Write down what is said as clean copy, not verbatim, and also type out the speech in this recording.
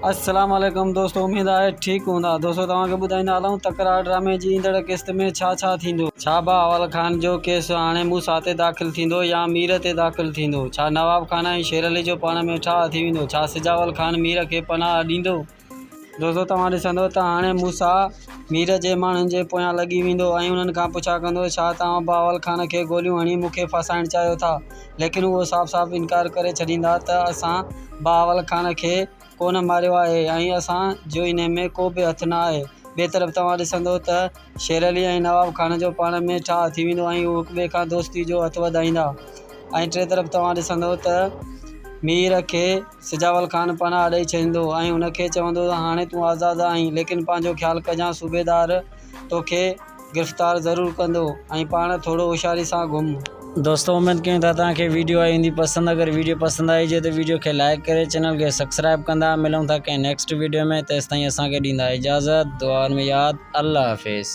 السلام عليڪم دوستو اميد آهي ٺيڪ هوندا دوستو توهان کي ٻڌائيندا هلون تڪرار ڊرامي جي ايندڙ قسط ۾ ڇا ڇا ٿيندو. ڇا بهاول خان جو ڪيس هاڻي موسيٰ تي داخل ٿيندو يا مير تي داخل ٿيندو؟ ڇا نواب خان ۽ شير علي جو پاڻ ۾ ٺاهه ٿي ويندو؟ ڇا سجاول خان مير کي پناهه ڏيندو؟ دوستو توهان ڏسندو ته هاڻي موسيٰ مير جي ماڻهن جي پويان لڳي ويندو ۽ انهن کان پڇا ڪندو ڇا توهان بهاول خان کي گوليون هڻي مون کي ڦاسائڻ چاهيو ٿا؟ ليڪن اهو صاف صاف انڪار ڪري ڇڏيندا ته اسان بهاول خان کي ڪونه ماريو آهي ۽ اسان جو انهي ۾ ڪو به هٿ نه آهي. ٻئي طرف توهان ڏسندو ته شير علي ۽ نواب خان جو پاڻ ۾ ٺاهه ٿي ويندو ۽ هو هڪٻئي کان دوستي جو هٿ وڌائيندا ۽ ٽئين طرف توهان ڏسندو ته مير کي سجاول خان پناهه ڏئي ڇڏيندو ۽ هن کي چوندو ته هاڻي تون آزاد آهين ليڪن پنهنجو خيال ڪجان صوبيدار توکي گرفتار ضرور ڪندو ۽ پاڻ ٿورو هوشياري سان گهم. دوستو اميد ڪيون ٿا توهان کي ويڊيو آئي هوندي پسند اگر ويڊيو پسند آئي هجي ته ويڊيو کي لائيڪ ڪري چينل کي سبسڪرائب ڪندا ملون ٿا ڪنهن نيڪسٽ ويڊيو ۾ تيستائين اسان کي ڏيندا اجازت دعائن ۾ ياد الله حافظ.